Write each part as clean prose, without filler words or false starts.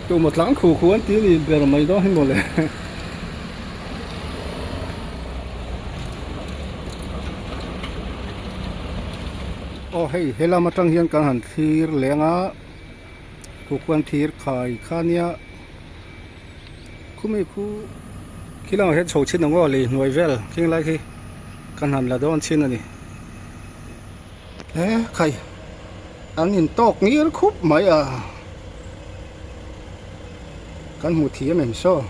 Tumaw tlang khu khu an ti ni ber mai dawn hi mawle. Aw hei helam atang hian kan han thlir leng a khu khuan thir khai kha nia khumi khu khi lamah hian chho chhin ang aw lei hnuai vel khing lai khi kan han la dawn chhin a ni he khai an in tawk ngir khup mai a kan hmu thiam em saw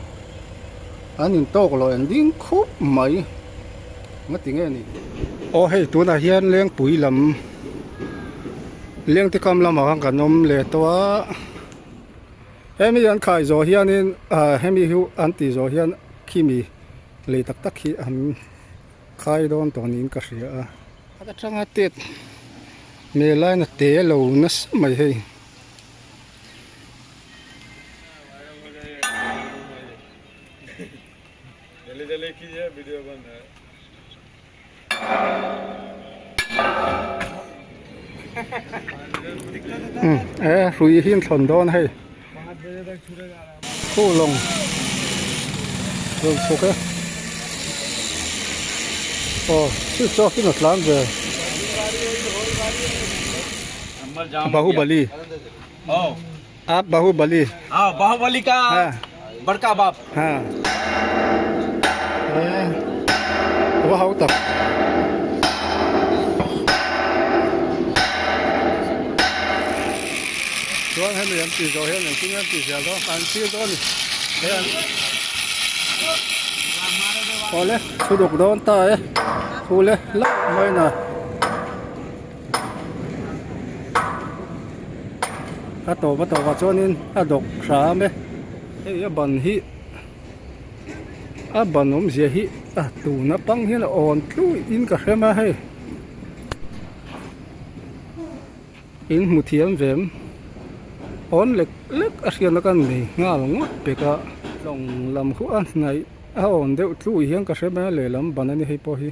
an in tawk lo an ding khup mai. Nga ti nge ni? Aw hei tunah hian lengpui lam lengte kam lamah khan kan awm leh tawh a hemi an khai zawh hianin ah hemi hi an tih zawh hian khimi lei tak tak hi an khai dawn tawh niin ka hria a. A atanga tet hmel laina te lo nasa mai hei. E hrui hi an thlawn dawn hei khu lawng rawn chhuk e aw chu chawk in a tlan ve bahubali आप बाहुबली हाँ बाहुबली का हाँ। बड़का बाप हाँ va hau tak chuan hemi an tih zawh hian engtin nge an tih zel dawn an thlir dawn a ni he an awle thu duk dawn ta e thu le hlauh mai na. A tawp a tawpah chuanin a dawk hram e hei a ban hi a ban awmzia hi a tuna pang hian a awn tluih in ka hre mai a hei in hmu thiam ve em awn lek lek a hriatna ka nei nghal ngawt pek a lawng lam khu a hnaih a awn deuh tluih hian ka hre mai a lehlam ban a ni hei pawh hi.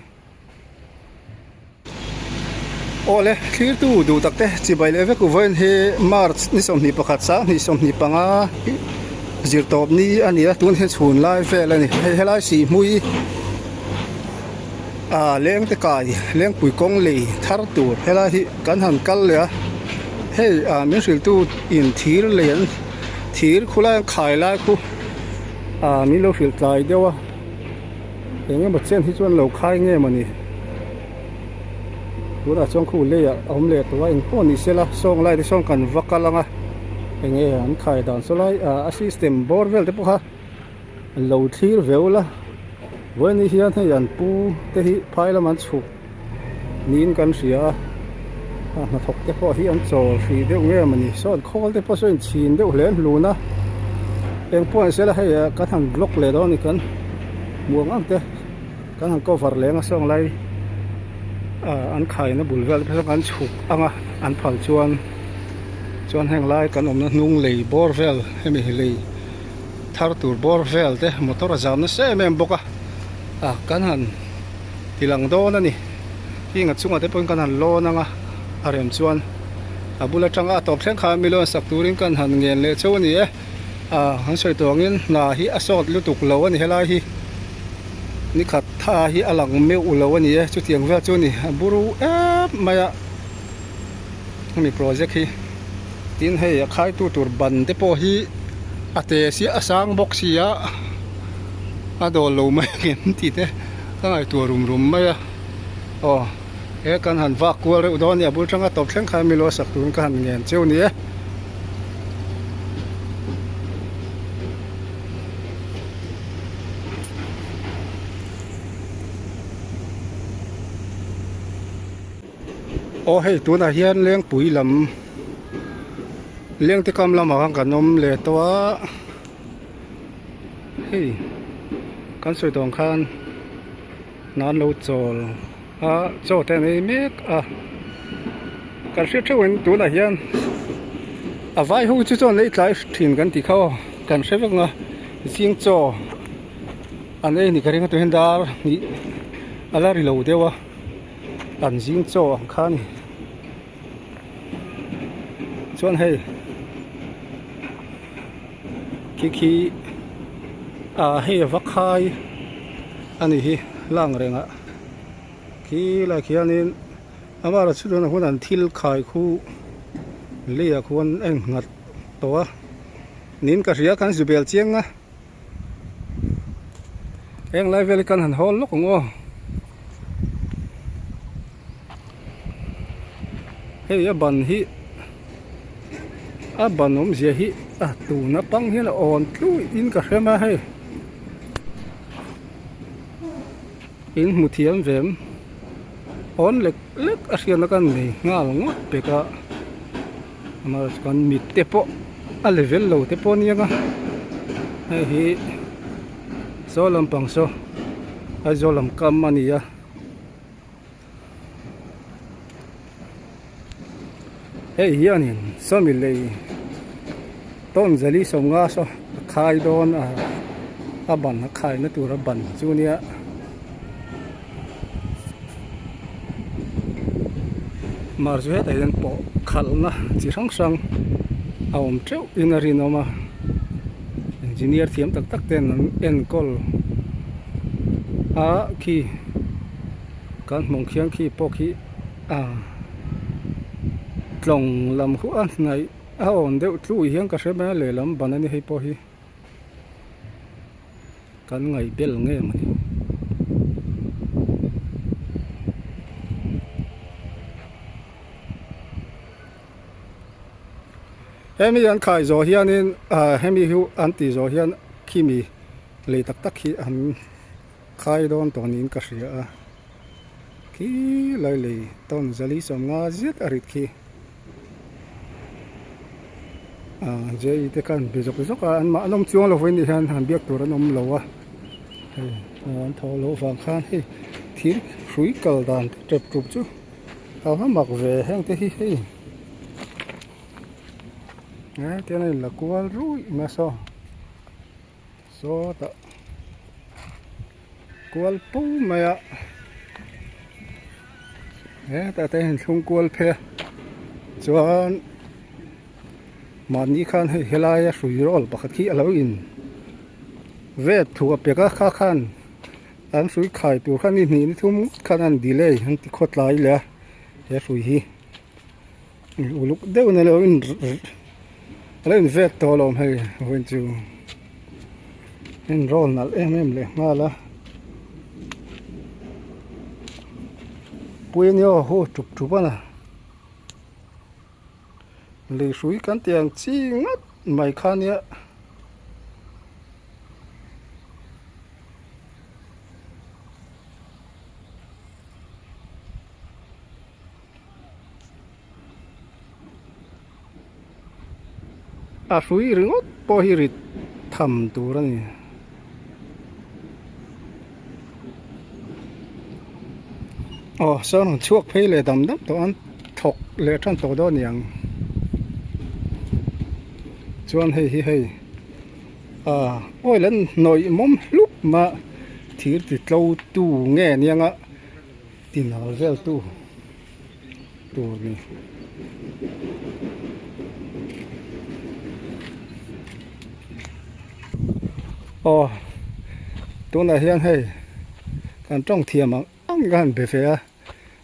Awle thlirtu duh tak te chibai leh vek u vawiin hi March ni 21 sang 25 zirtawp ni a ni a tun hi chhun lai vel a ni hei helai sihhmui ah leng te kai lengpui kawng lei thar tur helai hi kan han kal leh a hei ah min hrilhtu in thir lei an thir khulai an khai lai khu ah min lo hrilh tlai deuh a. Eng emaw chen hi chuan lo khai nge mawni tunah chuan khu leiah a awm leh tawh a engpawh ni sela sawng lai te sawn kan va kal ang a enge an khai dan saw lai ah a system bawr vel te pawh kha lo thlir ve ula vawiin hian hei an pu te hi phai lam an chhuk niin kan hria a a hnathawk te pawh hi an chawl hrih deuh nge mawni sawn khawl te pawh saw in chhin deuh hle hlun a engpawh ni sela hei ah kan han block leh dawn a ni kan hmuh ang ang te kan han cover leng a sawng lai ah an khaina bul vel te pawh sawn kan chhuk ang a an phal chuan chuan heng lai kan awmna hnung lei bawr vel hemi lei thar tur bawr vel te motor a zam nasa em em bawk a ah kan han. Ti lang dawn a ni. Hing a chungah te pawhin kan han lawn ang a, a rem chuan a bul atanga a tawp thleng khan mi lawn sak turin kan han ngen leh chauh a ni e. Ah an sawi tawh angin hna hi a sawt lutuk lo a ni helai hi nikhat tha hi a lang meuh lo a ni e chutiang vel chu a ni a buru ep mai a hemi project hi tin hei a khaitu tur ban te pawh hi a te si a sang bawk si a a dawl lo mai ang em tih te ka ngaihtuah rum rum mai a aw he kan han vak kual reuh dawn a ni a bul tanga tawp thleng khan milo sak turin ka han ngen cheu a ni e. Aw hei tunah hian lengpui lam lengte kam lamah khan kan awm leh tawh a. Hei kan sawi tawh ang khan nan lo chawl a chaw te an ei mek a kan hriat theuh in tunah hian a vai ho chu chuan ei tlai thin kan tih kha aw kan hre vek ang a zing chaw an ei a ni ka ring a tuihin dar hnih a la ri lo deuh a an zing chaw ang kha a ni. Chuan hei. Khi khi ah hei a va khai a ni hi lang reng ah khi lai khianin amaherawhchu chu tunah khuan an thil khai khu leiah khuan a innghat tawh a niin ka hria kan zu bel chiang a heng lai vel hi kan han hawl lawk ang aw hei a ban hi a ban awmzia hi a tun atang hian a awn tluih in ka hre mai a hei in hmu thiam ve em awn lek lek a hriatna ka nei nghal ngawt pek a amaherawhchu chuan mit te pawh a level lo te pawh a nia nga hei hi saw lampang saw Aizawl lam kam a ni a. Hei hianin sawmi lei tawn zali sawmnga saw a khai dawn a a ban a khaina tur a ban chu nia. Mar chu hetah hian pawh khalhna chi hrang hrang a awm teuh in a rinawm a engineer thiam tak tak ten an enkawl a khi. Kan hmawng khian khi pawh khi ah tlawng lam khu a hnaih a awn deuh tluh hian ka hre mai a lehlam ban a ni hei pawh hi kan ngaih bel nge mawni. Hemi an khai zawh hianin ah hemi hi an tih zawh hian khimi lei tak tak hi an. Khai dawn tawh niin ka hria a, khi lai lei tawn zali 50 zet a rit khi ah JE te khan be zawk zawk a an mah an awm chuang lo vawiin ni hian han biak tur an awm lo a hei an thaw loh vang khan hei thir hrui kal dan te tep tup chu a va mak ve heng te hi hei eh tiang a in la kual ruih mai a saw. Sawtah kual pu mai a hetah te hian thlung kual phei a chuan mahni khan hei helai a hrui rawl pakhat khi alo in vet thuah pek a kha khan an hrui khai tur khan ni hnih ni thum khan an delay an ti khawtlai leh a he hrui hi. Uluk deuh in alo in alo in vet tawh alawm hei vawiin chu in roll nalh em em leh nghal a pui ania aw hu tup tup a na lei hrui kan tih ang chi ngawt mai kha ania. A hrui ringawt pawh hi rit tham tur a ni. Aw sawn rawn chhuak phei leh dam dam tawh an thawk leh tan tawh dawn a ni ang. Chuan hei hi hei ah oil an hnawih mawm hlup mai a thir ti tlo tu nge aniang a. Tinal vel tu tur ni. Aw tunah hian hei kan tawng thiam ang ang ka han be ve a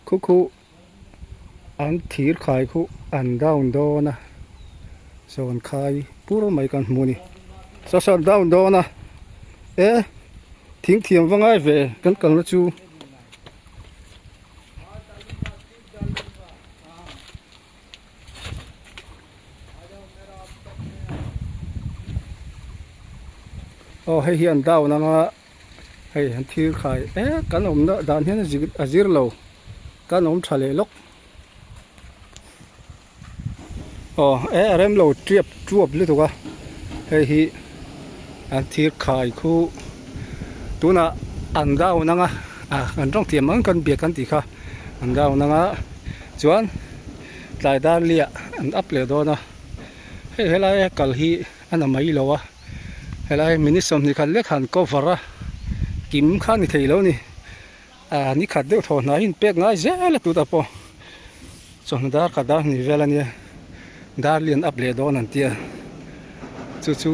khu khu an thir khai khu an down dawn a sawn khai pur mai kan hmu a ni saw sawn down dawn a e thing thiam va ngai ve kan kalna chu. Aw hei hian down anga hei an thil khai e kan awmna dan hian a zir lo kan awm tha leh lawk aw e a rem lo tiap tuap lutuk a hei hi an thir khai khu tunah an down anga ah kan tawng thiam ang kan biak kan tih kha an down anga chuan tlai dar liah an up leh dawn a hei helai a kal hi a na mai lo a helai minute 20 khat lek han cover a kim kha a ni thei lo a ni. Ah ni khat deuh thaw hnai in pek ngai zel a tut ah pawh chawhnu dar khat dar hnih vel a nia dar lian up leh dawn an tia chu chu.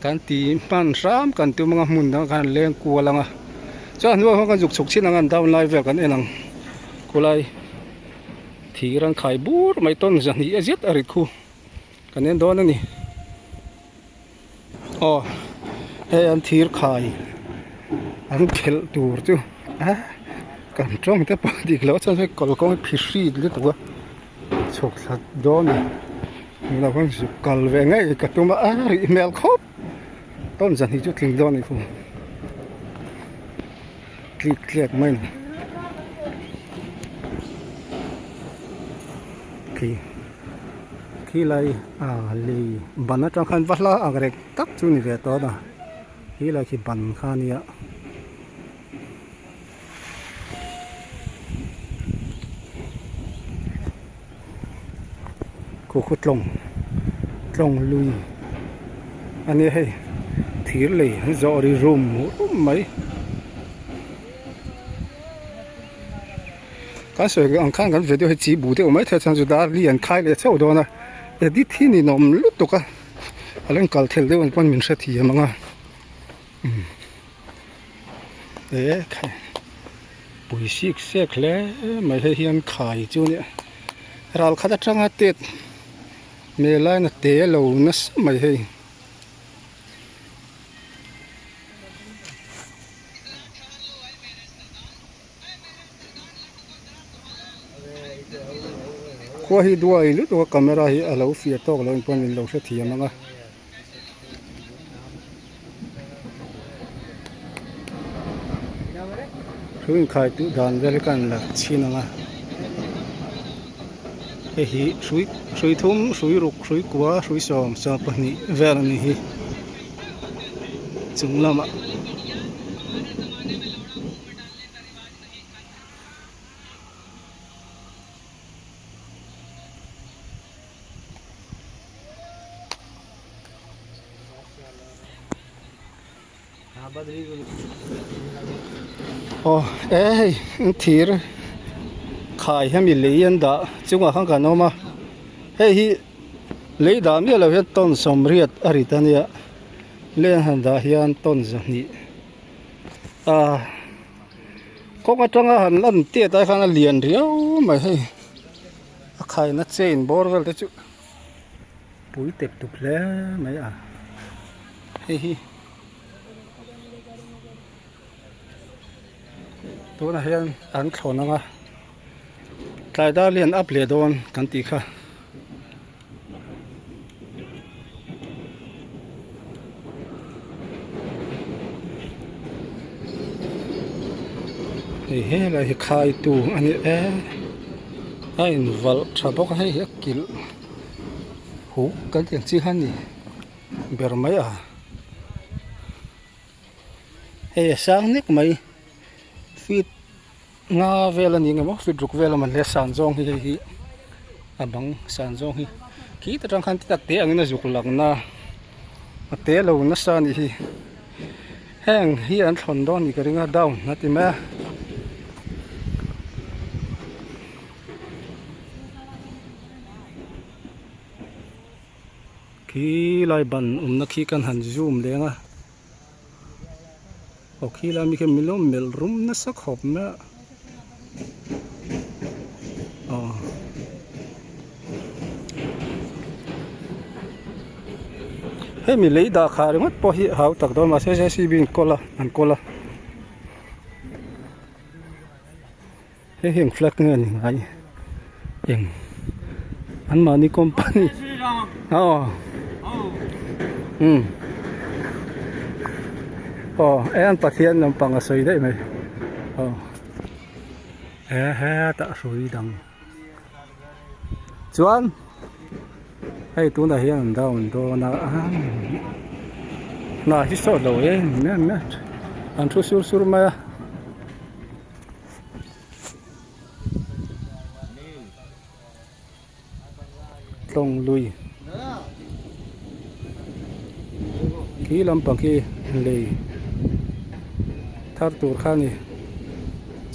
Kan ti hman hram kan tum anga hmun dang khan leng kual anga chuan hnuaiah khan kan zuk chhuk chin anga an down lai vel kan en ang khulai thir an khai bur mai tawn zahnih a zet a rit khu kan en dawn a ni aw hei an thir khai an khelh tur chu a kan tawng te pawh dik loh chuan hei kalkawng hi phihrit lutuk a. Chhuk thla dawn a ni lo khan zuk kal ve ngei ka tum a a rih hmel khawp tawn zan hi chu tling dawn a ni khum tlik tliak mai a ni khi khi lai ah lei ban atang khan va hla ang reng tak chu ni ve tawh a khi lai khi ban kha a nia. Khu khu tlawng tlawng lui a nia hei thir lei an zawh ri rum rum mai kan sawi ang khan kan video hi chi bu deuh mai thei a chuan chu dar li an khai leh chauh dawn a edit hi ninawm lutuk a a lo inkal thel deuh ang pawn min hrethiam ang a. E khai pui sik sek hle mai hei hian khai chu nia ral khat atanga tet hmel laiin a te lo nasa mai hei. Khua hi duai lutuk a camera hi a lo fiah tawk lo in pawn min lo hrethiam ang a. Thu inkhai duh dan vel hi ka han la chhin ang a hei hi hrui hrui thum hrui ruk hrui kua hrui sawm 12 vel a ni hi chung lamah. Aw e hei thir khai hemi lei an dah chungah khan kan awm a hei hi lei dah miah loh hian tawn sawmriat a rit a nia lei an han dah hian tawn zahnih ah kawng atanga han lan tiat ai khan a lian riau mai hei. A khaina chain bawr vel te chu pui tep tup hle mai a hei hi tunah hian an thlawn ang a tlai dar lian up leh dawn kan tih kha. Hei helai hi khai tu a ni e a in valh tha bawk a hei hi a kilh huk kan tih ang chi kha a ni ber mai a hei a sang nek mai feet Nga vel a ni ang emaw feet ruk vel a man hle san zawng hi hei hi a bang san zawng hi khi ta tang khan ti tak te angin a zuk lang na a te lo nasa a nih hi heng hi an thlawn dawn ni ka ring a down a ti mai a. Khi lai ban awmna khi kan han zoom leng a. Aw khi lai mi khian min lo melh rum nasa khawp mai a aw hemi lei dah khah ringawt pawh hi a hau tak dawn mahse JCB in kawl a an kawl a hei hi eng flag nge a ni ngai eng anmahni company aw umm aw e an pathian lampang a sawi daih mai aw he hetah hrui dang chuan hei tunah hian an down dawn a hna hi sawt lo em em a an thu sur sur mai a. Tlawng lui khi lampang khi lei thar tur kha a ni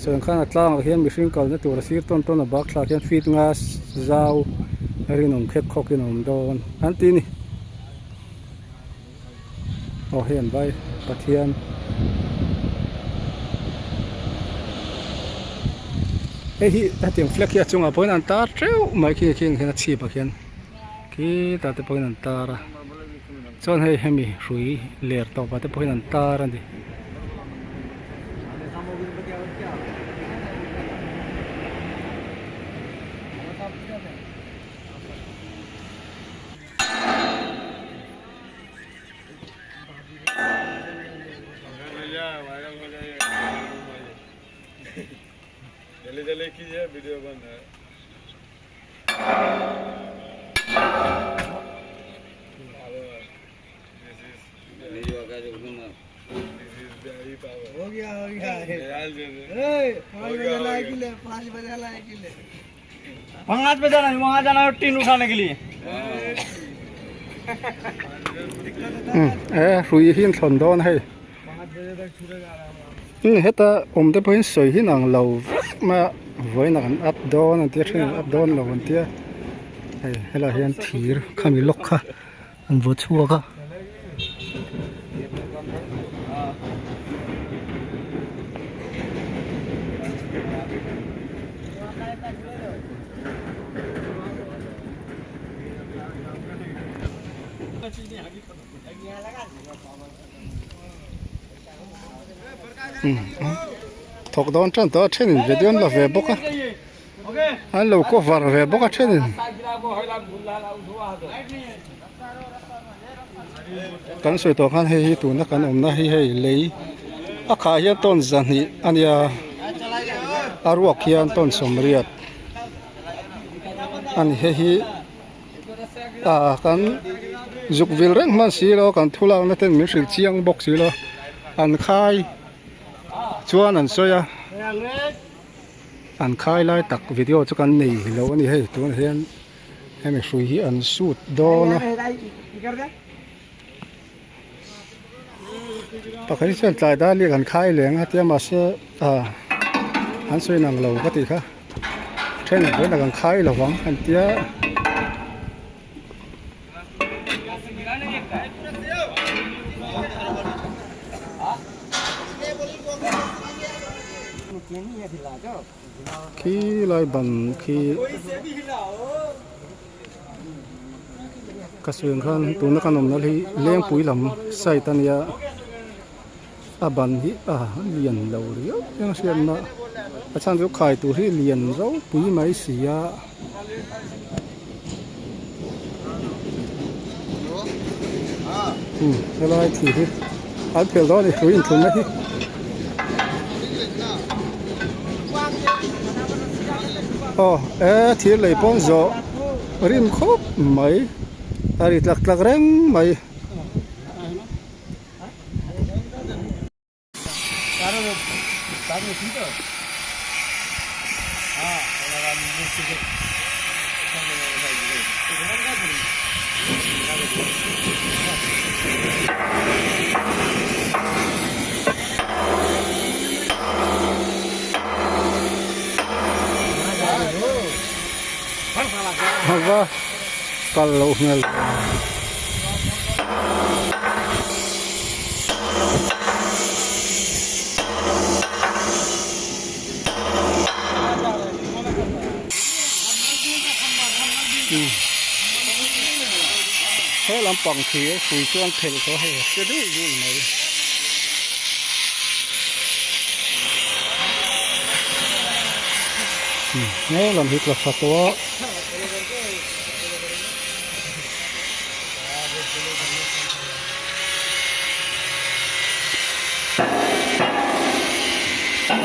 chuan khan a tlangah hian mihring kalna tur a sir tawn tawn a bak thlak hian feet nga zau rinawm khek khawkin a awm dawn an ti a ni. Aw hei an vai Pathian. Hei hi hetiang flag hi a chungah pawhin an tar teuh mai khi khing hian a chhip ah khian khitah te pawhin an tar a chuan hei hemi hrui ler tawpah te pawhin an tar a ni. पाँच बजे जाना है वहाँ जाना है टीन उठाने के लिए e hrui hi an thlawn dawn a hei heta awm te pawhin sawi hi nang lo vek mai a vawiin ah kan up dawn an tia then an up dawn lo an tia hei helaiah hian thir khami lawk kha an vaw chhuak a. Thawk dawn tan tawh a thenin video an la ve bawk a an lo cover ve bawk a thenin kan sawi tawh khan hei hi tuna kan awmna hi hei lei a khah hian tawn zahnih a nia a ruak hian tawn sawmriat a ni hei hi. Ah kan zuk vil reng hman si lo kan thu lakna ten min hrilh chiang bawk si lo an khai chuan an sawi a an khai lai tak video chu kan nei lo a ni hei tunah hian hemi hrui hi an sut dawn a pakhat hi chuan tlai dar liak an khai leng a tia mahse ah an sawi nang lo ka tih kha then vawiin ah kan khai lo vang an tia. Khi lai ban khi. Ka sawi ang khan tuna kan awmna hi lengpui lam side a nia a ban hi a lian lo riau hian a hriatna a chhan chu khai tur hi lian ropui mai si a. Helai thil hi an phel dawn a ni hrui inthlunna hi. Aw e thir lei pawn zawh rim khawp mai a ri tlak tlak reng mai. Hava kal loh hmel. He lampang khi a hrui chuan phelh tawh hei a che deuh deuh mai. He lam hi tla tha tawh a.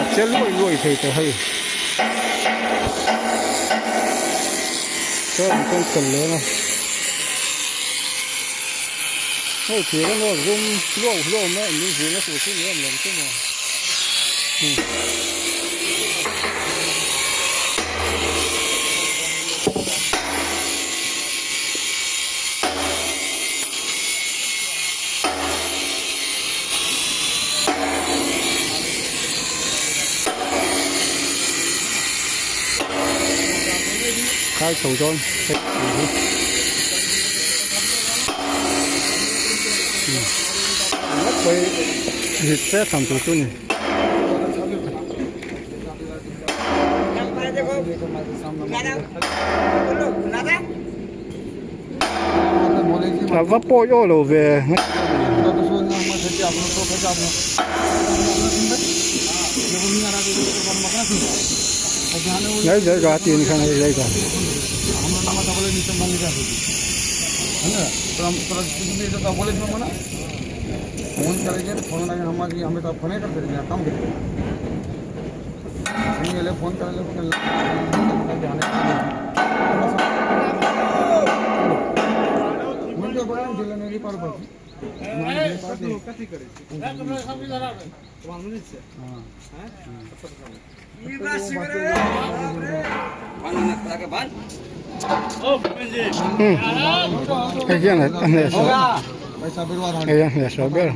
A che luai luai thei tawh hei. Chuan chuan phel leng a. Hei thir emaw zum hluau hluau mai an min zirna tur chu ni awm lo chu maw. Khai chho dawn hei hi. Pawih rit fe tham tur chu a ni. A va pawi aw lo ve. Ngai zel ka tin kha ngai zel ka. Hei hian a hnehsawh hei hian hnehsawh ber.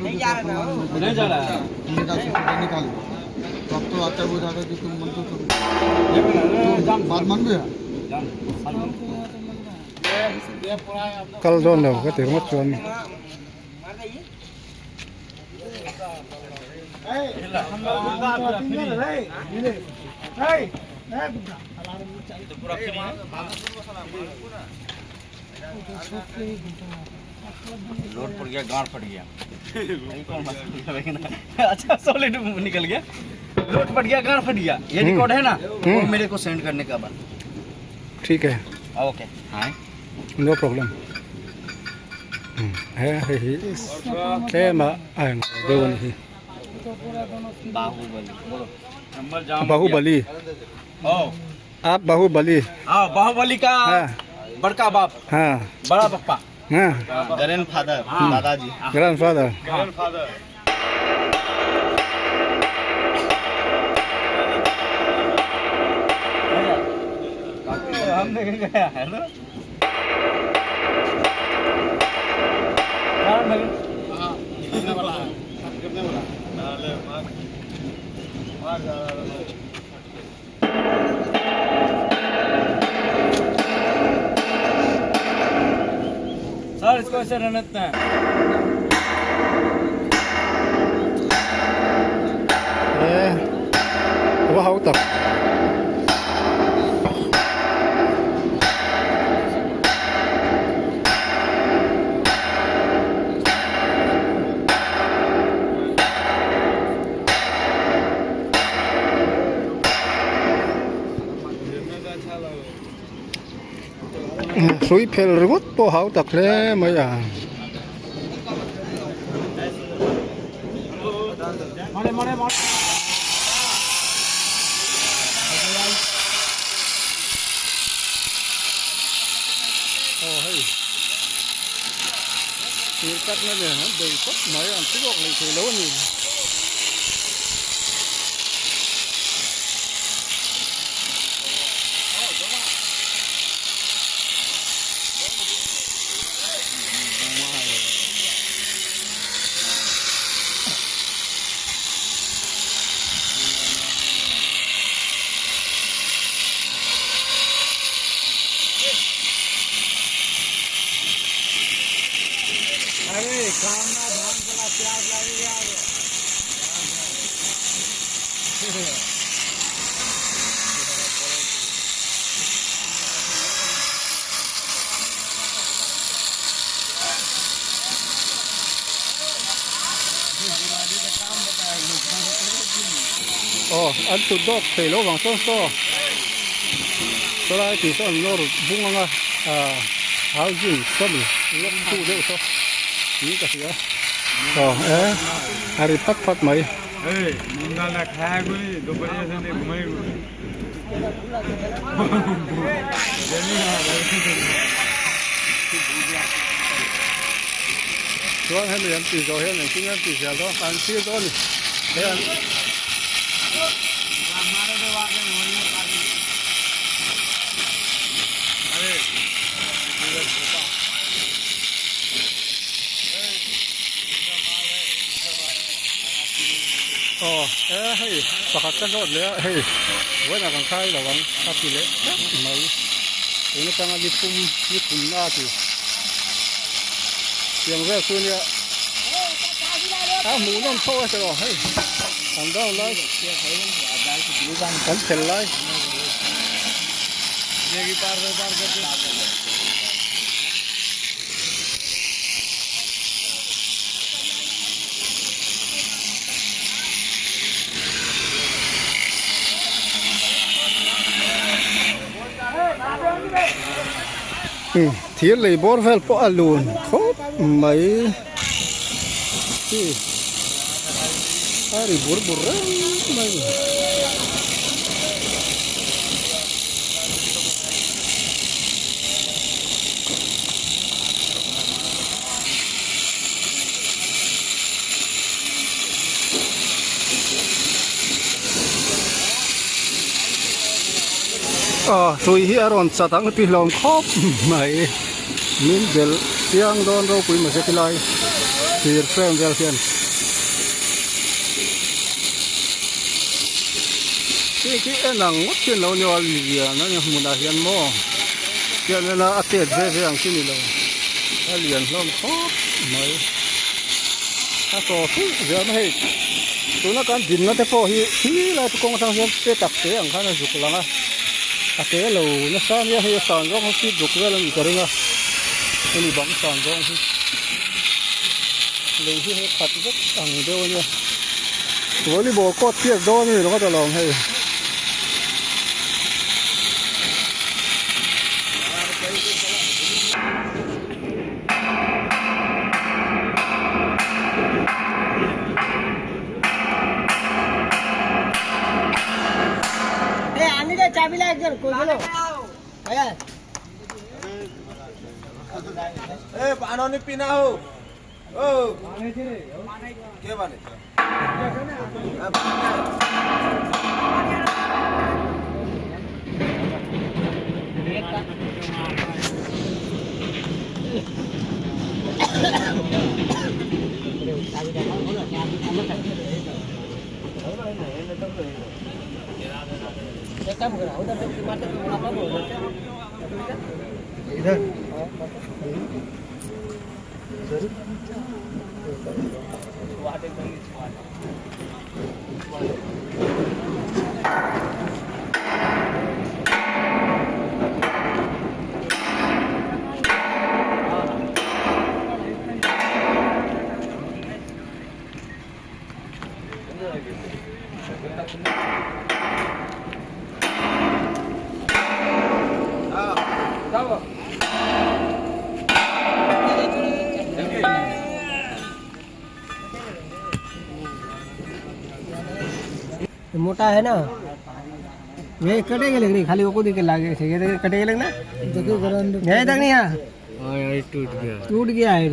Kal dawn lo ka ti ringawt chuan. Load पड़ गया गांड फट गया अच्छा सॉलिड निकल गया लोड पड़ गया गांड फट गया ये रिकॉर्ड है ना वो मेरे को सेंड करने का बाद ठीक है ओके हाँ no problem he hei hi tlem a a eng deuh a ni hi Baahubali बोलो नंबर जाम bahubali ओ आप bahubali हाँ बाहुबली का हाँ बड़का बाप हाँ बड़ा पप्पा हाँ ग्रैंड फादर दादाजी grandfather grand father हम देखे गया है ना सर इसको ऐसे रहने देते हैं e va hau tak. Hrui phel ringawt pawh hau tak hle mai a. Aw hei thir cut na nen an bei tawp mai an ti lawk leh thei lo a ni. Aw an tut dawk thei lo vang chuan saw sawlai tih saw an nawr bung anga ah housing saw mi lock tu deuh saw niin ka hria aw e a ri phat phat mai. Chuan hemi an tih zawh hian engtin an tih ziah dawn an thlir dawn a ni he an Aw e hei pakhat ka zawt leh a hei vawiinah kan khai lo ang a ti leh tlat mai tun atanga ni thum ni thumna a ti tiang vel chu nia. A hmuh nawm tho a tiraw hei an ground lai kan khel lai. Thir lei bawr vel pawh a lun khawp mai a ri bur bur reng mai a ni. Aw tui hi a rawn chat ang ti hlawm khawp mai min bel chiang dawn ropui mahse tilai thir frame vel hian khi khi en ang ngawt hian lo ni a lian a ni hmunah hian maw hian ena a tet ve ve ang chi ni lo a lian hlawm khawp mai a saw thulh zel mai hei tuna kan dinna te pawh hi khi lai te kawng atang hian te tak te ang khan a zuk lang a a te lo nasa ania hei a san zawng hi feet ruk vel a nih ka ring a hemi bang san zawng hi lei hi hei khat vek ang deuh ania volleyball court piak dawn a ni ringawt alawm hei. मोटा है ना ये कटेगा लेकिन खाली वो देख लागे ये देख कटेगा लेकिन ना नहीं तक नहीं यहाँ टूट गया टूट गया है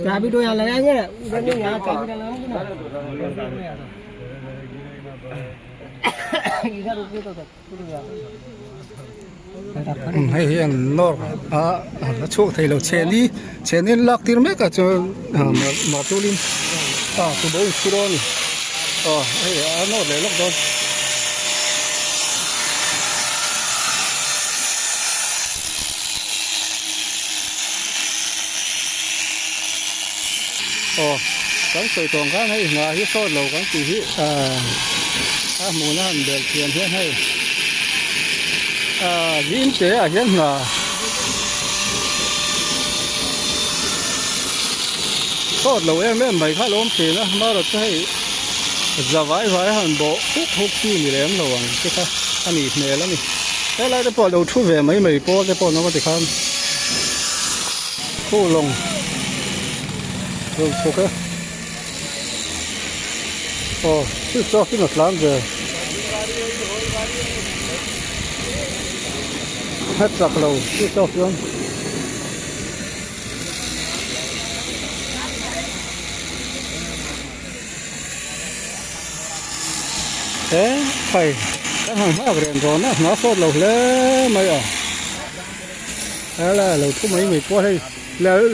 चाबी तो यहाँ लगाएंगे ना उधर नहीं यहाँ चाबी लगाएंगे ना इधर ऊपर तो टूट गया Hei hi an nawr a a chhuak thei lo chhehni chhehni an lak tir mek a chuan mahchulin a tubo in chhu dawn a ni aw hei a nawr leh lawk dawn. Aw kan sawi tawng khan hei hna hi sawt lo kan tih hi ahh a hmuhna han bel thiam hian hei ahh zim te ah hian hna sawt lo em em mai kha a lo awm thin a amaherawhchu chu hei za vai vai a han bawh huk huk chi ni lem lo ang te kha a nih hmel a ni helai te pawh a lo thu ve mai mai pawl te pawh an awm a tikhan. Khu lawng rawn chhuk e aw switch off in a tlan ve a chak lo switch off chuan. He khai kan han nghak reng dawn a hna sawt lo hle mai a. Helai a lo thu mai mai pawh hei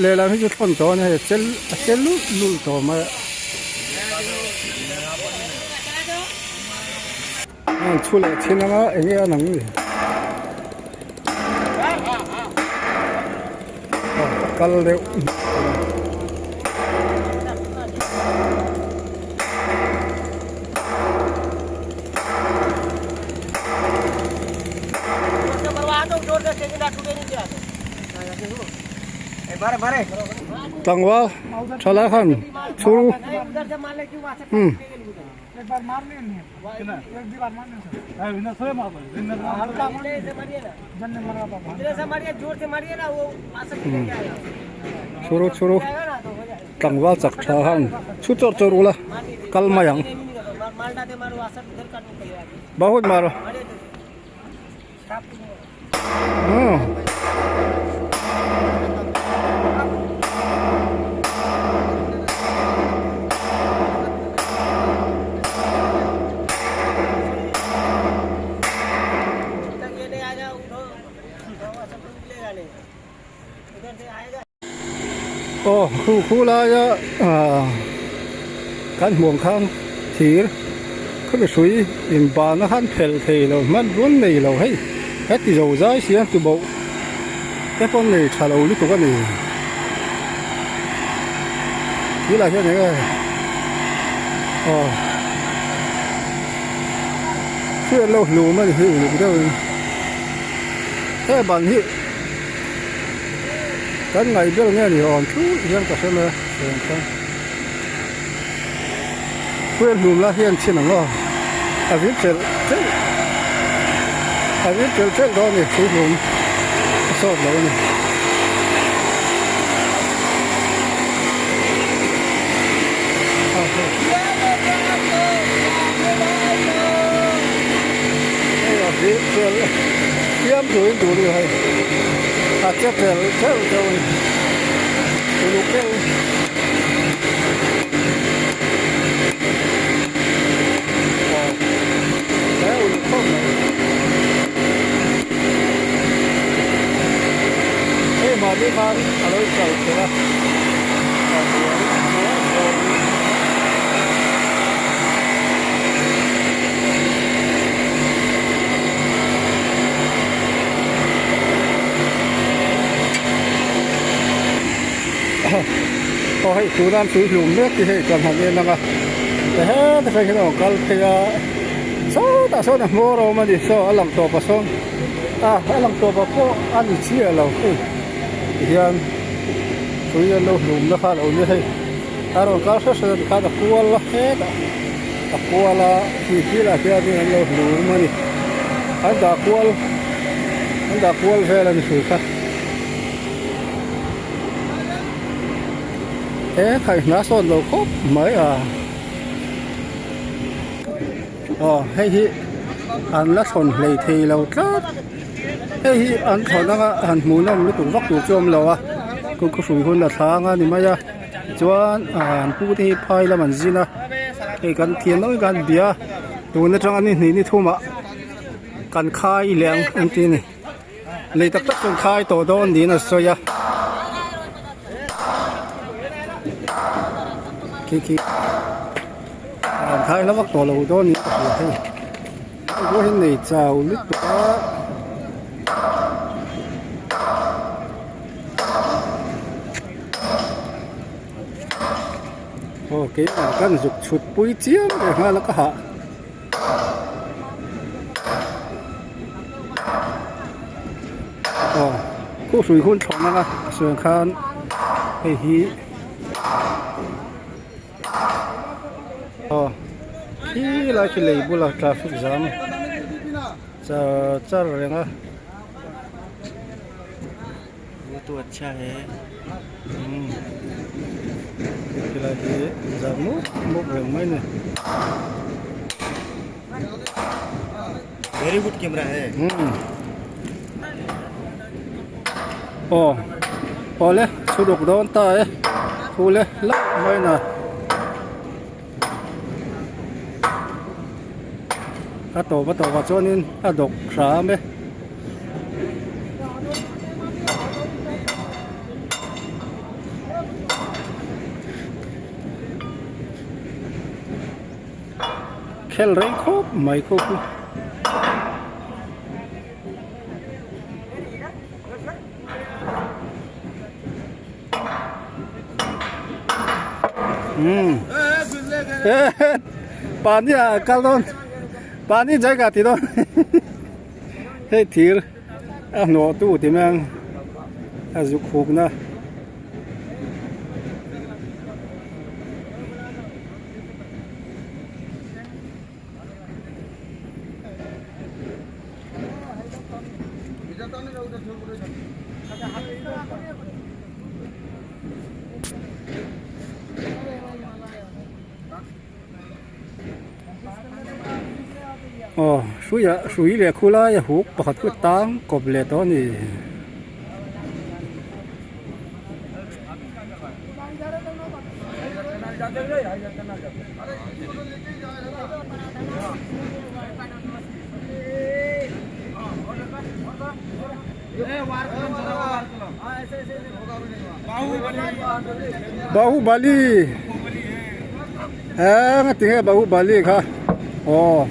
lehlam hi chu thawn tawh a ni hei a chel a chel lulh lulh tawh mai a an chhu leh thin anga eng nge a nang ni a kal deuh. Tlangval thalai khan chhur umm. Chhuru chhuru tlangval chak tha khan chhu chawr chawr ula kal mai ang bahut mar. Aw khu khu laia ah kan hmuh ang khan thir khawmi hrui inbana khan phelh thei lo hman run nei lo hei heti zo zai sia tuboh te pawh nei tha lo lutuk a ni tunah hian eng nge aw hriat loh hlum a ni hi uluk deuhin he ban hi. Kan ngaih ber nge ni awm thut hian ka hre mai a sawi ang khan khuai hlum lai hian chhin ang aw a vir telh telh a vir telh telh dawn a ni tui hlum a sawt lo a ni. Hei a vir telh fiam turin tur hi hei a che tel tel deuh a ni uluk deuh in aw he uluk khawp mai hei mahni khan a lo kal kher a a buai buai dawn. Aw hei tuna an tui hlum mek hi hei kan han en ang a ti heta tang hian a rawn kal phei a sawtah sawn a hmawr a awm a ni saw a lang tawp ah sawn a a lang tawp ah pawh a ni chiah lo hei tihian tui an lo hlum na kha a lo nia hei a rawn kal hret hret a tikhan a kual a hetah a kual a khi thilah hianin an lo hlum a ni an dah kual an dah kual vel a ni hrui kha he khaihna sawn lo khawp mai a aw hei hi an la thawn hlei thei lo tlat hei hi an thawn anga han hmuh nawm lutuk vak tur chu a awm lo a kawngkhawhrui hun a thlang a ni mai a. Chuan an pu te hi phai lam an zin a hei kan thian lo kan bia tun atanga ni hnih ni thum ah kan khai leh ang an ti a ni lei tak tak chuan khai tawh dawn niin a sawi a khi khi an khai hla vak tawh lo dawn niin ka hria hei hei pawh hi nei chau lutuk a. Aw keimah kan zuk chhut pui chiam leh nghal a ka hah. Aw khuh hrui hun thlawh nanga sawi ang khan hei hi aw khi lai khi lei bula traffic jam char char reng a. Helai hi zan mup mup reng mai a ni. Very good camera hai. Aw awle chhuruk dawn ta e thu le hlauh mai na. A tawp a tawpah chuanin a dawk hram e. Khel rei khawp mai khu khu. Umm pani ah kal dawn pani jaiga ti dawn hei thir a hnawh tu ti mai ang a zuk huk na. Aw hruiah hrui leh khu lai a huk pakhat khu tang kawp leh tawh a ni. Bahubali eng a tinge Bahubali kha aw.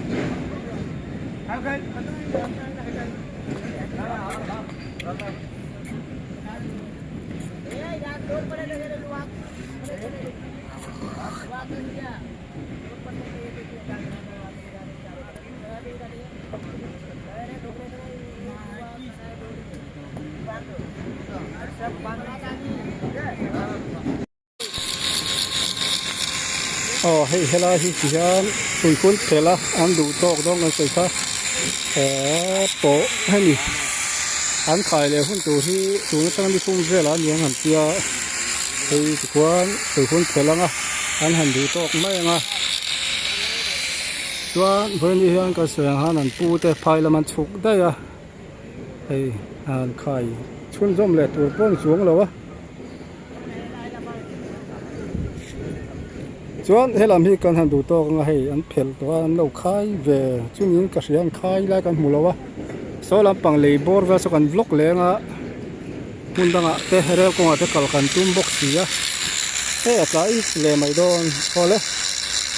Aw hei helai hi ti hian hrui hun phel a an duh tawk dawn kan sawi kha eee pawh hemi an khai leh hun tur hi tun atanga ni thum velah a ni ang han tia hei tikhuan hrui hun phel anga an han duh tawk mai ang a chuan vawiin ni hian kan sawi ang khan an pu te phai lam an chhuk daih a hei an khai chhunzawm leh tur pawh a ni chuang lo a. Chuan helam hi kan han duh tawk anga hei an phelh tawh a an lo khai ve chungin ka hria an khai lai kan hmu lo a saw lampang lei bawr vel saw kan vlog leng a hmun dangah te rel kawngah te kal kan tum bawk si a hei a tlai leh mai dawn awle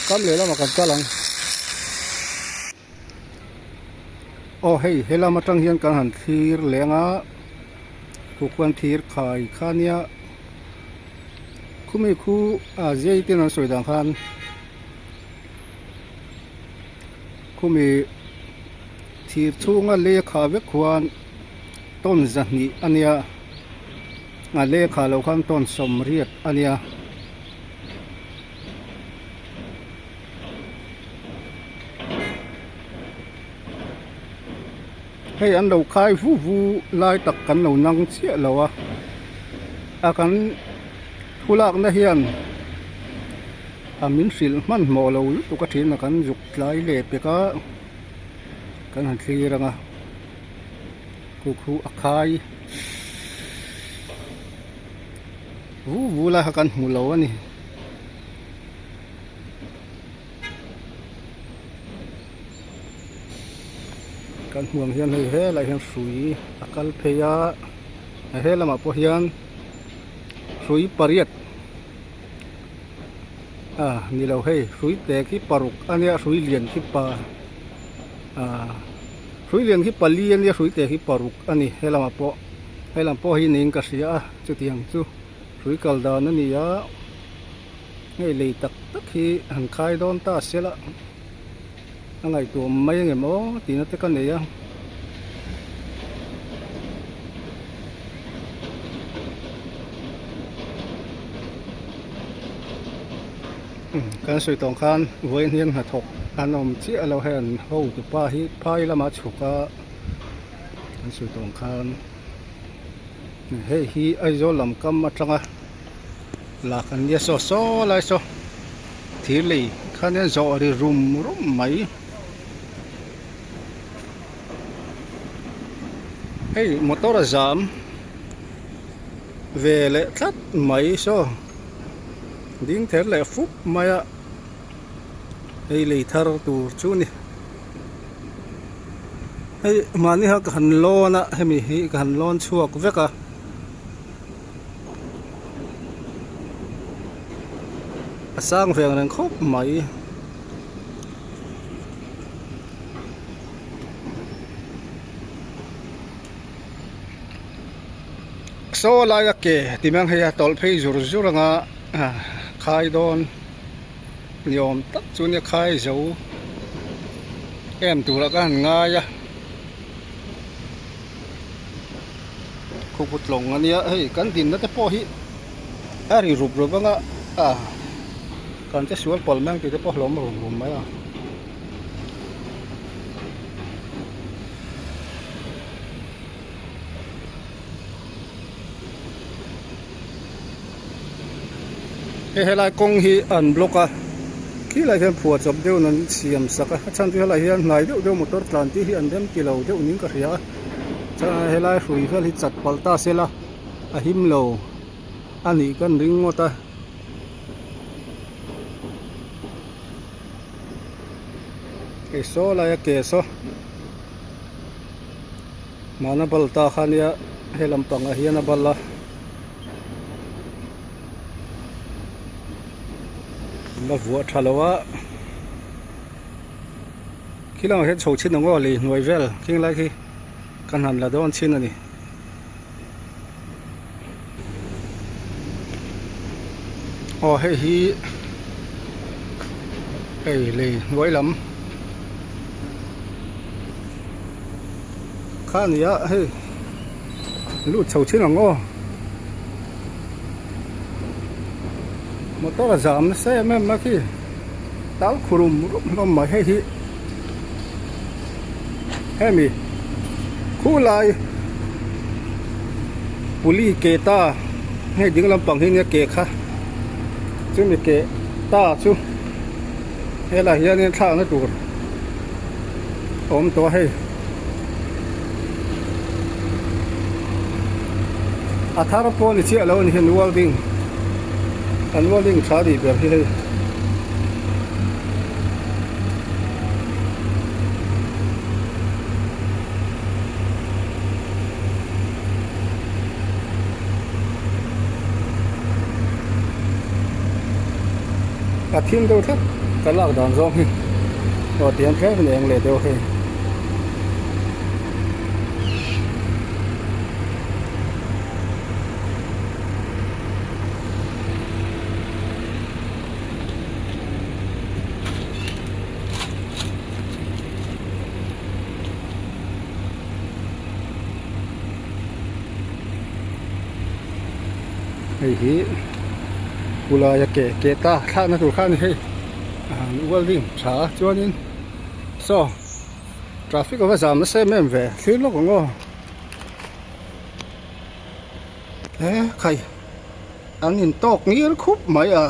kam leh lamah kan kal ang. Aw hei helam atang hian kan han thlir leng a khuan thir khai kha nia khumi khu a zai ten an sawi dan khan khumi thir chhunga lei a khah vek khuan tawn zahnih a nia a lei a khah loh khan tawn sawmriat a nia. Hei an lo khai vu vu lai tak kan lo nang chiah lo a a kan thu lakna hian a min hrilh hmanhmawh lo lutuk a thin a kan zuk tlai leh pek a kan han thlir ang a khu khu a khai vu vu lai kha kan hmu lo a ni. Kan hmuh ang hian hei helaiah hian hrui a kal phei a he lamah pawh hian hrui pariat ah ni lo hei hrui te khi paruk a nia hrui lian khi pa ah hrui lian khi pali a nia hrui te khi paruk a ni he lamah pawh he lam pawh hi niin ka hria a chutiang chu hrui kal dan a ni a. Hei lei tak tak hi han khai dawn ta se la a ngaihtuah mai angem aw tihna te ka nei a. Kan sawi tawng khan vawiin hian hnathawk an awm chiah lo hei an hotupa hi phai lama chhuk a kan sawi tawng khan hei hi Aizawl lam kam atanga. Lak an nia saw saw lai saw thir lei khan hian zawh ri rum rum mai hei motor a zam ve leh tlat mai saw ding ther leh fup mai a hei lei thar tur chu a ni hei mahni kha ka han lawn a hemi hi ka han lawn chhuak vek a. A sang ve ang reng khawp mai. Saw laia ke ti mang hei a tawlh phei zur zur anga khai dawn ni awm tak chu nia khai zo em turah ka han ngai a. Khawput lawng a nia hei kan dinna te pawh hi a ri rup rup anga ah kan che sual pawlh mai ang tih te pawh hlawm rum rum mai a. Hei helai kawng hi an block a. Khilaiah hian phuah chawp deuhin an siam sak a, a chhan chu helaiah hian hnai deuh deuh motor tlan tih hi an rem ti lo deuh niin ka hria a, chuan helai hrui vel hi chat palh ta se la a him lo a nih kan ring ngawt a. Hei saw laia ke saw mahna bal ta kha nia he lampangah hian a bal a. La vuah tha lo a khi lamah hian chho chhin ang aw lei hnuai vel khing lai khi ka hnan la dawn chhin a ni. Aw hei hi hei lei hnuai lam kha a ni a hei. Lut chho thin ang aw. Motor a zam nasa em em a khi. Tal khurum rum hlawm mai hei hi. Hemi khulai puli ke ta hei ding lampang hi nia ke kha chumi ke ta chu helaiah hianin thlakna tur a awm tawh a hei. A thar pawh ni chiah lo a ni hian welding an welding tha a nih ber hi hei. A thim deuh tlat ka lak dan zawng hi aw tiang tlem in eng leh deuh hei. Hei hi khulai a ke ke ta thlakna tur kha a ni hei a han welding tha a chuanin saw traffic a va zam nasa em em ve thlir lawk ang aw he khai an in tawk ngir khup mai a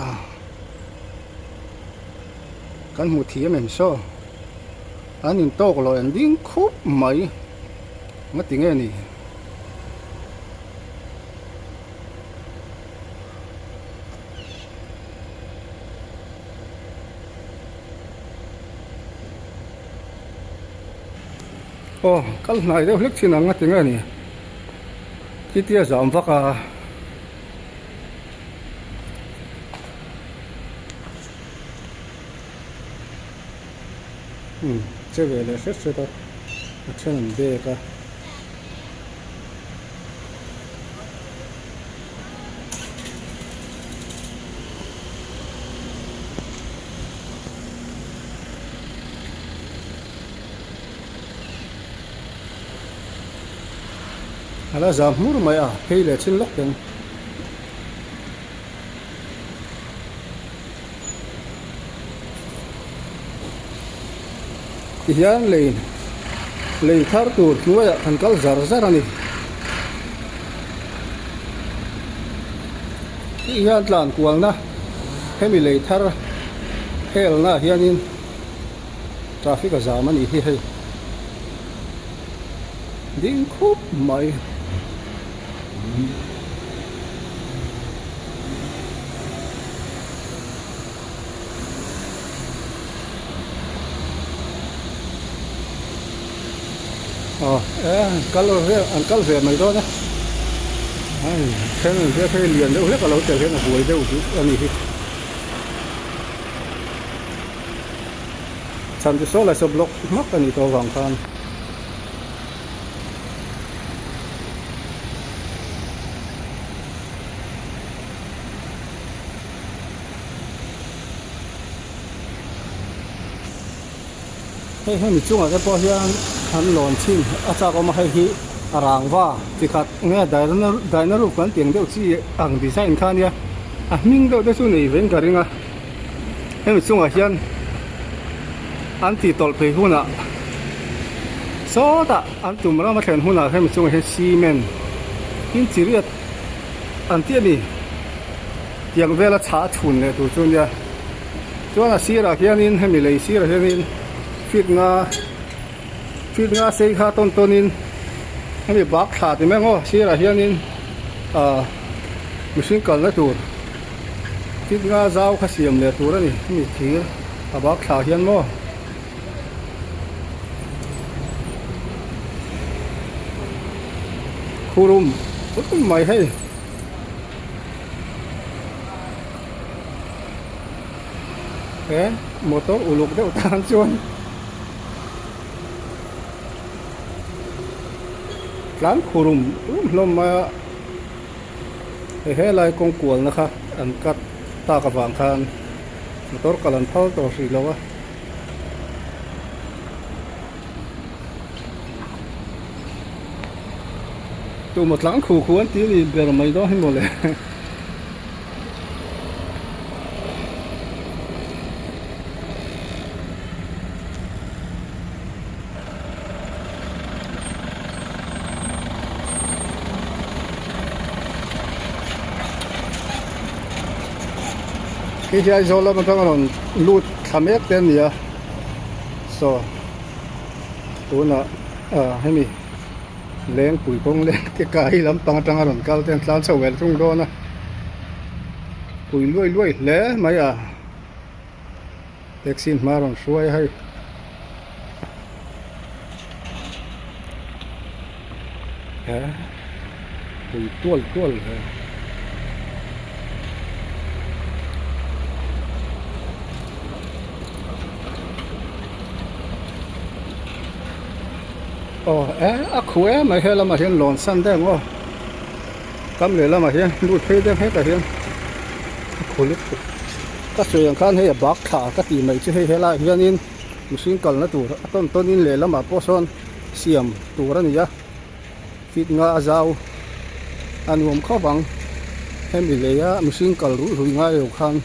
kan hmu thiam em saw an in tawk lo an ding khup mai nga ti nge ni. Aw kal hnai deuh hlek chin ang a ti nge ni khitia zam vak a. Umm che ve leh hret hret a a then an bag a. A la zam hmur mai a phei leh chin lawk teng. Tihian lei lei thar tur hnuaiah kan kal zar zar a ni. Tihian tlan kualna hemi lei thar helna ah hianin traffic a zam a nih hi hei ding khup mai. Aw e an kal vel an kal ve mai dawn a hei then an biak hei lian deuh hlek a lo tel hian a buai deuh duh a ni hi chhan chu saw lai saw block hmak a nih tawh avang khan. Hei hemi chungah te pawh hian an lawn chhin a chak awm a hei hi a rangva chi khat nge daina ruk kan tih ang deuh chi ang design kha ania a hming deuh te chu nei vein ka ring a hemi chungah hian an tih tawlh phei hunah sawtah an tum rama thlen hunah hemi chungah hian cement tin chi riat an tih a ni tiang vela chhah a chhun leh tur chu ania. Chuan a sirah hianin hemi lei sirah hianin feet nga feet nga sei kha tawn tawnin hemi bak thla ti mai ang aw sirah hianin ah mihring kalna tur feet nga zau kha siam leh tur a ni hemi thir a bak thla hian maw. Khurum rum mai hei. He motor uluk deuh tan chuan tlan khurum rum hlawm mai a hei helai kawng kualna kha an cut tak avang khan motor kal an phal tawh hrih lo a. Tumaw tlang khu khu an ti a ni ber mai dawn hi mawle. Khi hi Aizawl lam atanga rawn lut thla mek te a ni a saw tunah ah hemi Lengpui kawng leng te kai lampang atanga rawn kal te an tlan chho vel thung dawn a pui luai luai hle mai a taxi hma rawn hruai a hei. He pui tual tual hle. Aw e a khu em mai he lamah hian lawn san deuh ang aw kam leh lamah hian lut phei deuh hetah hian a khu lutuk ka sawi ang khan hei a bak thla ka tih mai chu hei helaiah hianin mihring kalna tur a tawn tawnin lehlamah pawh sawn siam tur a ni a feet nga a zau a nuam khawp ang hemi leia mihring kal ruih ruih ngai lo khan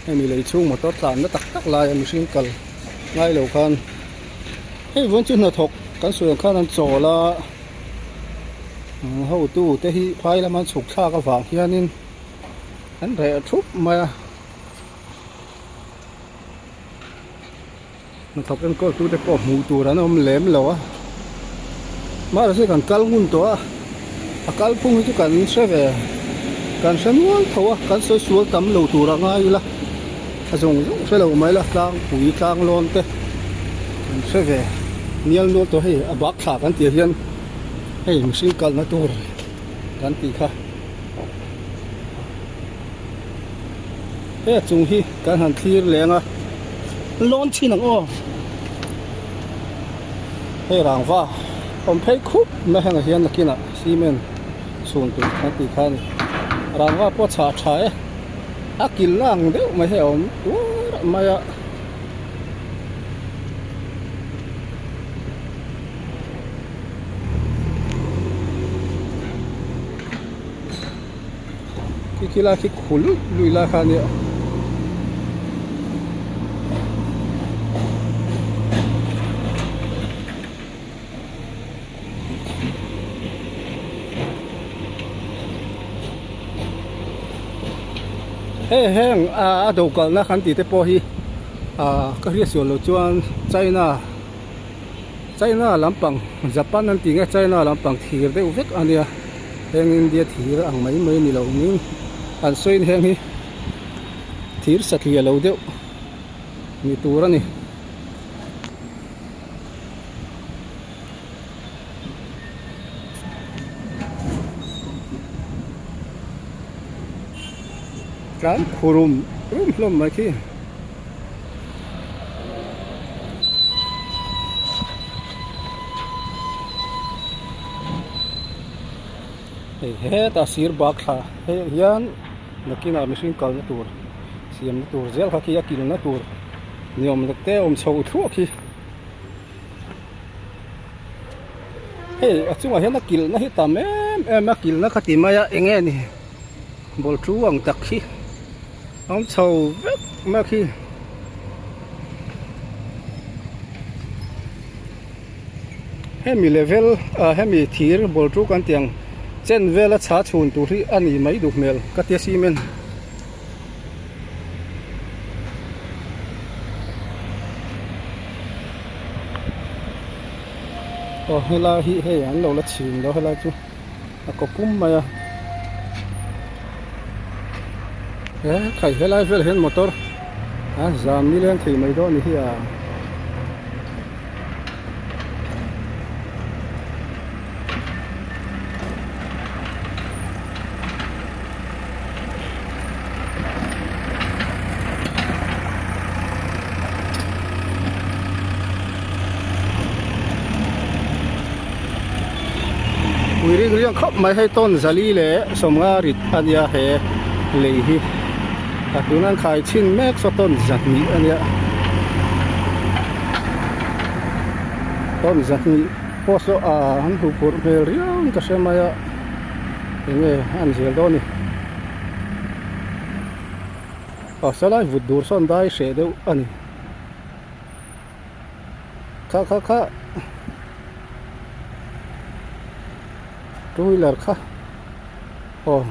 hemi lei chhung motor tlanna tak tak laia mihring kal ngai lo khan hei vawn chu hnathawk kan sawi ang khan an chawl a hotu te hi phai lama an chhuk thlak avang hianin an reh thup mai a. Hnathawk enkawl tute pawh hmuh tur an awm lem lo a mahse kan kal ngun tawh a a kal phung hi chu kan hre ve kan hre nual tho a kan sawi sual tam lo tur a ngai ila a zawng zawng hre lo mai la tlangpui tlang lawn te kan hre ve nial nual tawh hei a bak thla kan tih hian hei mihring kalna tur kan tih kha. He chung hi kan han thlir leng a lawn chin ang aw hei rangva awm phei khup mai hengah hian nakinah cement chhun tur kan tih kha a ni rangva pawh a chhah tha e a kilh ang deuh mai hi a awm tuar mai a. Khi khi lai khi khul lui lai kha a nia. Hei heng a do kalna kan tih te pawh hi ah ka hriat sual loh chuan China China lampang Japan an tih nge China lampang thir deuh vek a nia. Heng India thir ang mai mai ni lo ning an sawiin heng hi thir satliah lo deuh ni tur a ni. Tlan khurum rum hlawm mai khi. Hei hetah sir bak thla hei hian nakinah mihring kalna tur siamna tur zel kha khi a kilna tur ni awm tak te a awm chho thluah khi hei a chungah hian a kilhna hi tam em em a kilhna kha ti mai a eng nge ni bawlhlu ang tak hi a awm chho vek mai a khi. Hemi level ah hemi thir bawltu kan tih ang chen vela chha chhun tur hi a ni mai duh hmel ka tia cement. Aw helai hi hei an lo la chhin lo helai chu a kaw pum mai a he khai helai vel hian motor a zam nileng thei mai dawn a ni hi a. Ui ring riang khawp mai hei tawn zali leh sawmnga rit a nia he lei hi a tuna an khai chhin mek saw tawn zahnih a nia tawn zahnih pawh saw ah an huh phurh hmel riau in ka hre mai a enge an zel dawn a ni. Aw salai vut dur sawn dai hreh deuh a ni. Kha kha kha two wheeler kha aw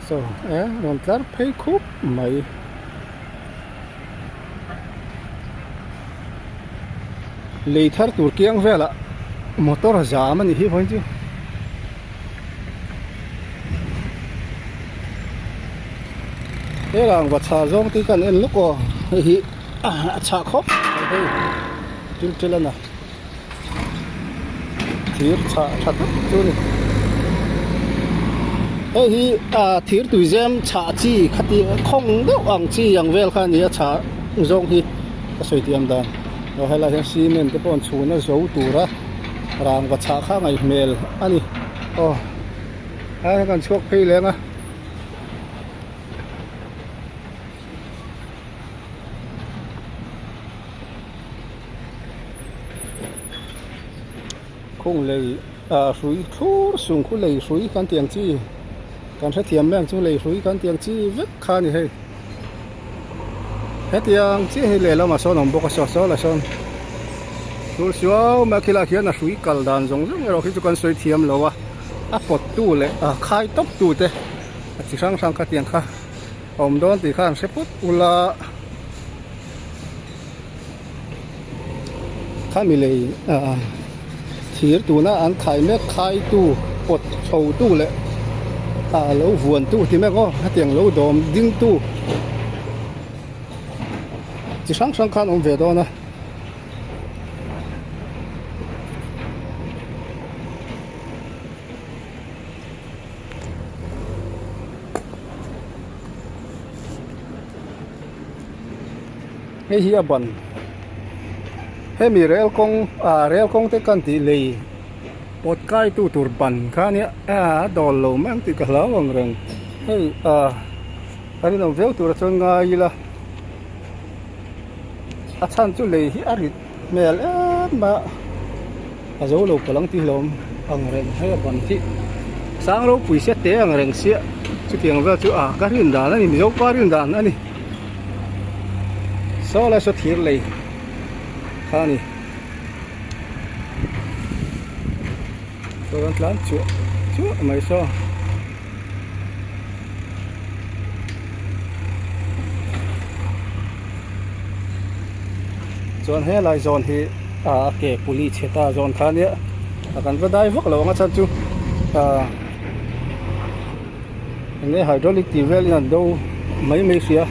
saw e rawn tlar phei khup mai. Lei thar tur kiang velah motor a zam a nih hi vawiin chu. He rangva chhah zawng te hi ka han en lawk aw hei hi a chhah khawp mai hei til til a na thir chhah tha tak chu a ni hei hi ah thir tuizem chhah chi khati khawng deuh ang chi ang vel kha a ni a chhah zawng hi ka sawi tih ang dan aw helai hian cement te pawh an chhun a zo tura rangva chhah kha a ngaih hmel a ni aw helai hian kan chhuak phei leng a. Khung lei ah hrui thlur sung khu lei hrui kan tih ang chi kan hrethiam mai ang chu lei hrui kan tih ang chi vek kha a ni hei hetiang chiah hi lehlamah sawn a awm bawk a saw saw lah sawn thlur suau mai a khilaiah khian a hrui kal dan zawng zawng erawh khi chu kan sawi thiam lo a a pawt tu leh a khai tawp tu te a chi hrang hrang kha tiang kha a awm dawn tih kha an hre phawt ula. Khami lei ah thir tuna an khai mek khaitu pawt chho tu leh ah lo vuan tu ti mek aw hetiang lo dawm ding tu chi hrang hrang khan awm ve dawn a. Hei hi a ban hemi rel kawng ah rel kawng te kan tih lei pawt kai tu tur ban kha ania a dawl lo mai ang tih ka hlau ang reng hei ah a rinawm viau tura chuan ngai ila a chhan chu lei hi a rit hmel em a a zo lo palh ang tih hlawm ang reng hei a ban hi sang ropui sia te ang reng sia chutiang vel chu ah ka rin dan a ni mizo pa rin dan a ni saw lai saw thir lei kha a ni chuan tlan chuah chuah mai saw. Chuan helai zawn hi ah a ke puli chhe ta zawn kha ania a kan va dai vak lo ang a chhan chu ah eng nge hydraulic tih vel in an do mai mai sia.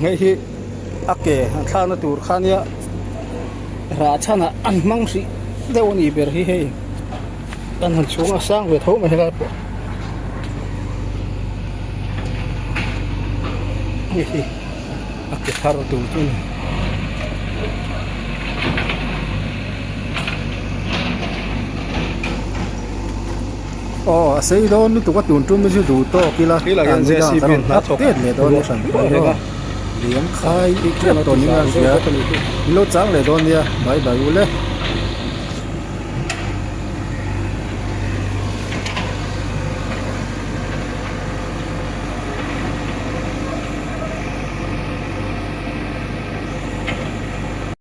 Hei hi a ke an thlakna tur kha nia rah chhanah an hmang hrih deuh a nih ber hi hei an han chhung a sang ve tho mai helai pawh hei hi a ke thar tur chu a ni. Aw a sei dawn lutuk a tun tum hi chu duh tawk ila an ni dang kan rawn hlap tet leh dawn nia hran pawh hi aw liam khai tep tawh ni a hria in lo chang leh dawn nia bye bye u le.